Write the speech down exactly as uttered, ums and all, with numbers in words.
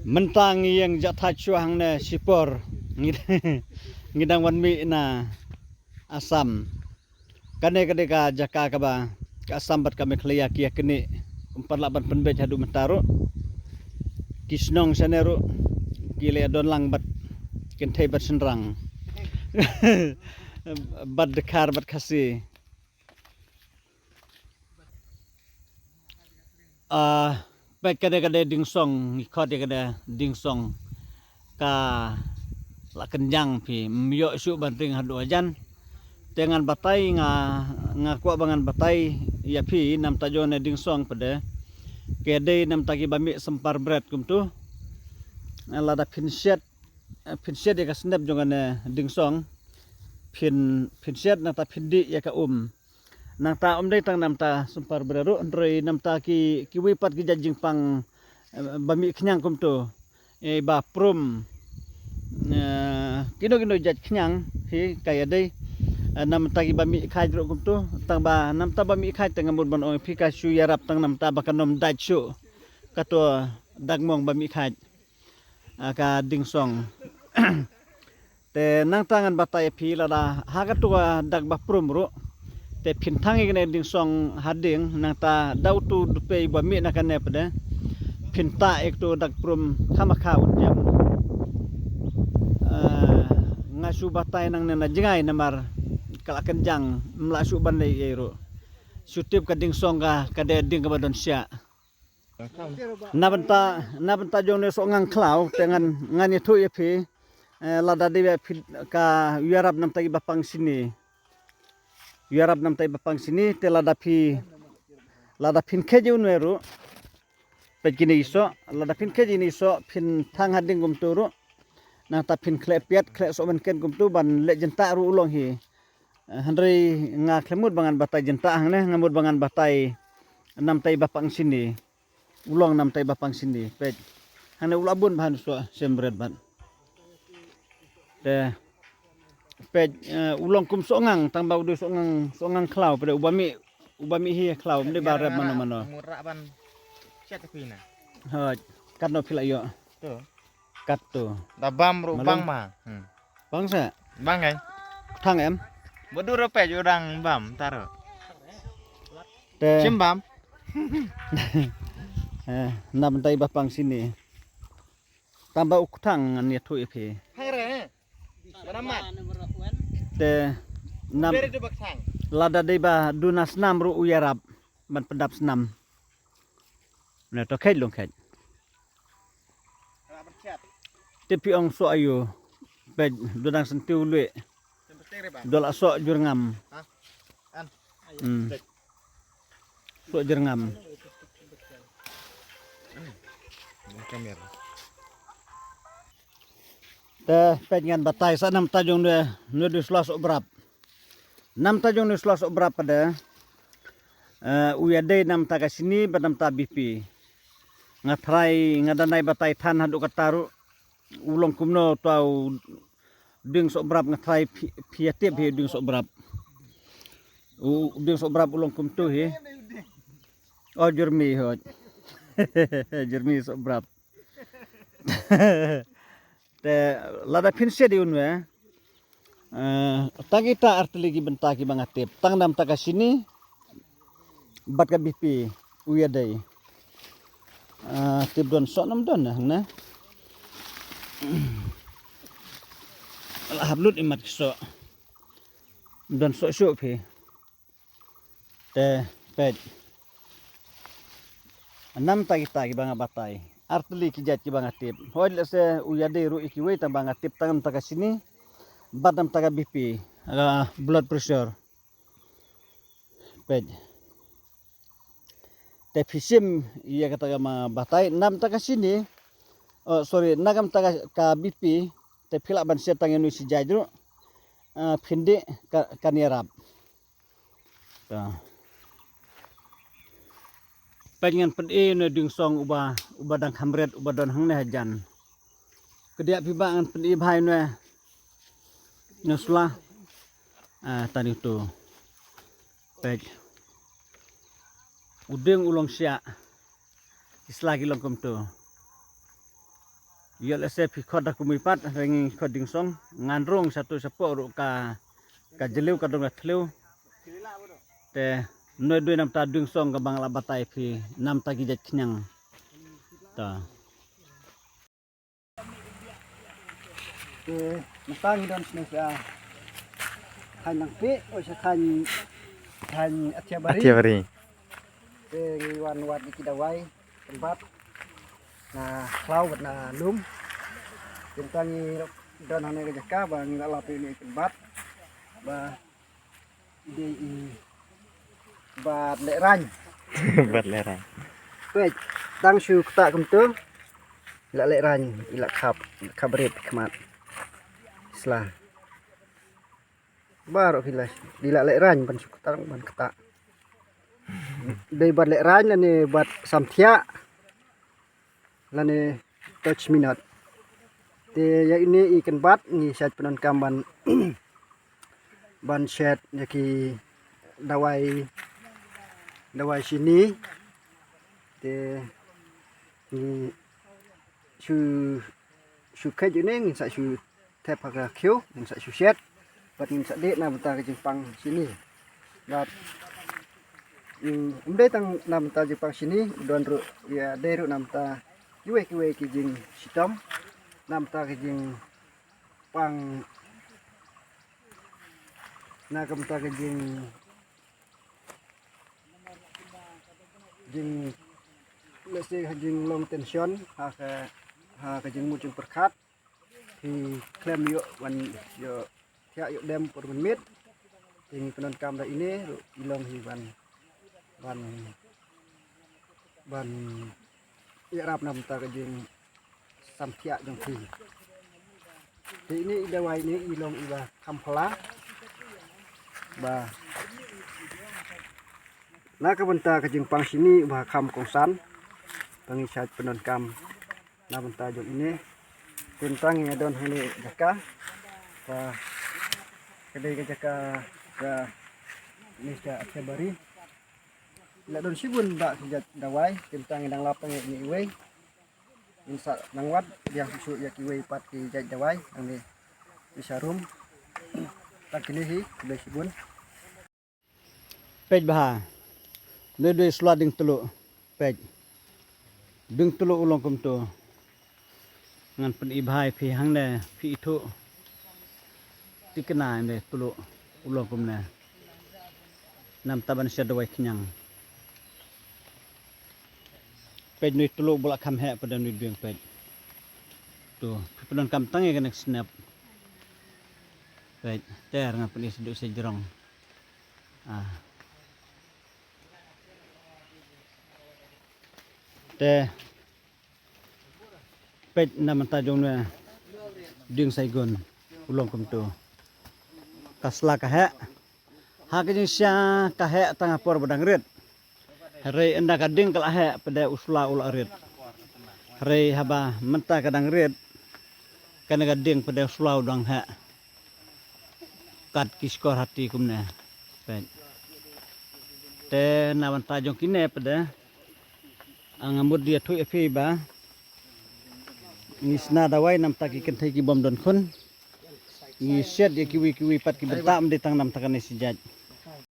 Mynta ngi ïeng ja thait shuwa hangne shipor. Ngi, ngi dang wan mih na Assam. Kane ka dei ka jaka kaba ka Assam bad ka Meghalaya ki ïa kane. Ym pat lah ban pynbeit haduh mynta ruh. Ki shnong shane ruh ki la ïa don lang bad kynthei bad shynrang. Bad Dkhar bad Khasi. Ah, peit kane kane dieng song, ngi khot ïa kane dieng song. Ka la kynjang phi, ym ïoh shuh ban ring haduh hajan. Te ngan batai nga, nga kwah ba ngan batai ïa phi namta jong kane dieng song pat de. Ka dei namta kiba mih symphar bret kumtu. Lada phin shet, phin shet ïa ka snep jong kane dieng song. Phin, phin shet nangta phin dih ïa ka um. Nangta ym dei tang namta symphar bret ruh, hynrei namta ki, kiwei pat ki jait jingpang, eh, ba mih khñiang kumtu. Eh, ba prum. Eh, kino kino jait khñiang hi ka ïa dei. Eh, namta kiba mih khaid ruh kumtu, tang ba namta ba mih khaid te nga mut ban ong phi ka shu ïarap tang namta ba kan ym dait shuh. Kato dagmong ba mih khaid. Ah, ka dieng song. Te nangta ngan batai ïa phi lada ha kato ka dak ba prum ruh. Te phin thang ïa kane dieng song ha dieng nangta da utu dpei ba mih na kane pat de. Phin tah ïa kato dak prum kham kha un jem. Ah, nga shu batai nangne na jngai namar ka la kynjang ym lah shuh ban leh ei ei ruh. Shu tip ka dieng song ka, ka dei dieng kaba don shiah. Na bynta, na bynta jong ne soh ngang khlaw, te ngan, ngan ïathuh ïa phi, eh, lada dei ba phi ka ïarap namta kiba pang shini. Ïarap namta kiba pang shini, te lada phi, lada phin khet ïa une ruh. Peit kine i soh, lada phin khet ïa ine i soh, phin thang ha dieng kumtu ruh. Nangta phin khleh piat, khleh soh ban ken kumtu, ban leh jyntah ruh u long hi. Eh, hynrei nga khlem mut ba ngan batai jyntah hangne, nga mut ba ngan batai namta iba pang shini. U long namta iba pang shini, peit. Hangne u la bun ba han soh shem bret bad. Te, peit, eh, u long kum soh ngang, tang ba u dei soh ngang, soh ngang khlaw, peit uba mih, uba mih hi khlaw, ym dei ba rep mano mano. Murah ban chat phi na. Hoi, katno phi la ïoh. To. Kat to. Da bam ruh bang ma. Hmm. Bang sa? Bang kai. Thang em? Bodu ruh peit u dang bam taro. Te. Shim bam. Eh, na bynta iba pang shini. Tang ba u kthang ngan ïathuh ïa phi. Hang re, eh? Mana mat? Te nam. Beri tu bak thang. Lada dei ba duna snam ruh u ïarap ban pyndap snam. Ne to kheit long kheit. Te phi ong soh aïu. Peit, duna dang syntiew luih. Dula soh jur ngam. Hmm. Soh jur ngam. Te peit ngan batai sa namta jong ne, ne du sla soh brap. Namta jong ne sla soh brap pat de. Eh, u ïadei namta ka shini bad namta B P. Nga trai, nga danai batai than haduh katta ruh. U long kumno uta u dieng soh brap nga trai phi, phi ïa tip hi u dieng soh brap. U, u dieng soh brap u long kumtu hi. Oh, jurmi hoj. Jurmi soh brap. Te lada phin shet ïa une. Eh, ta kita artylli ki bynta kiba nga tip. Tang namta ka shini. Bad ka B P u ïadei. Ah, tip don soh nam don na hangne. La hap lut imat ki soh. Don soh shuh phi. Te peit. Namta kita kiba nga batai. Artylli ki jait kiba nga tip. Hoi lehse u ïadei ruh ïa kiwei tang ba nga tip tang namta ka shini. Bad namta ka B P. Ah, blood pressure. Peit. Te phi shim ïa kata ka ma batai namta ka shini. Oh, sorry, namta ka, ka B P. Te phi lah ban shet tang ïa une shi jait ruh. Ah, phin dih ka, kan ïarap. Ta. Peit ngan pyni ïa une dieng song uba, uba dang kham ret, uba don hangne hajan. Kadiah phi ba ngan pyni bha ïa une. Une sla. Ah, tani uto. Peit. U dieng u long shiah. Ki sla ki long kumto. Ïa lehse phi khot da kumne pat, hynrei ngi khot dieng song, ngan rung shatu shapoh ruh ka, ka jylliew ka dong ka thliew. Te, noi doi namta dieng song kaba nga la batai phi, namta ki jait khñiang. Ta. Te, mynta ngi don shane sha thaiñ Nangpih, oh, sha thaiñ, thaiñ Athiabari. Athiabari. Te ngi wan wad ïa ki dawai kynbat na khlaw bad na lum. Te mynta ngi don hangne ka jaka ba ngi la lap ïa kine kynbat ba dei i Bat Lehraiñ. Bat Lehraiñ. Peit, tang shu ktah kumto. I la lehraiñ, i la khap, khap rit khmat. Sla. Baroh phi la, i la lehraiñ ban shu ktah, ban ktah. Dei Bat Lehraiñ lane Bat Samthiah. Lane Touch Me Not. Te ïa ine i kynbat ngi shait pyndonkam ban, ban shet ïa ki dawai, dawai shini. Te ngi shu, shu kheit ïa une, ngin sa shu thep ha ka khiew, ngin sa shu shet, bad ngin sa dih na bynta ka jingpang shini. Bad, mm, ym dei tang na bynta jingpang shini, don ruh, ïa, dei ruh na bynta kiwei kiwei ki jingshitom, na bynta ka jingpang, na ka bynta ka jing, jing, lehse ka jinglong tension ha ka, ha ka jingmut jingpyrkhat. Phi khlem ïoh ban ïoh thiah ïoh dem por mynmiet. Te ngi pyndonkam da ine ruh i long hi ban, ban, ban ïarap na bynta ka jingsamthiah jong phi. Te ine i dawai ine i long iba kham phylla ba na ka bynta ka jingpang shini ba kham kongsan. Te ngi shait pyndonkam na bynta jong ine. Te mynta ngi ïa don hangne jaka. Ka, ka dei ka jaka ka Mister Athiabari. La don shibun ba ki jait dawai, te mynta ngi dang lap tang ïa ine iwei. Ngin sa nang wad, biang shuh shuh ïa kiwei pat ki jait dawai, hangne. Ki sharum. Tang kine hi, khublei shibun. Peit bha. Dei dei sla dieng tylluh. Peit. Dieng tylluh u long kumto. Ngan pyni bha ïa phi hangne phi ithuh. Tikna ym dei tylluh u long kumne. Namta ban shet dawai khñiang. Peit nui tylluh ba la kham heh pat da nui dieng peit. To, phi pyndonkam tang ïa kane ka snep. Peit, ter ngan pyni sha duh sha jrong. Ah. Te peit na bynta jong une dieng Saigon u long kumto. Ka sla ka heh. Ha ka jingshisha ka heh tang ha por ba dang rit. Hynrei ynda ka dieng ka la heh pat de u sla u la rit. Hynrei haba mynta ka dang rit. Kane ka dieng pat de u sla u dang heh. Kat ki shkor hati kumne. Peit. Te na bynta jong kine pat de. Nga mut ïathuh ïa phi ba ngi shna dawai namta ki kynthei ki bym don khun. Ngi shet ïa kiwei kiwei pat ki bynta ym dei tang namta kane shi jait.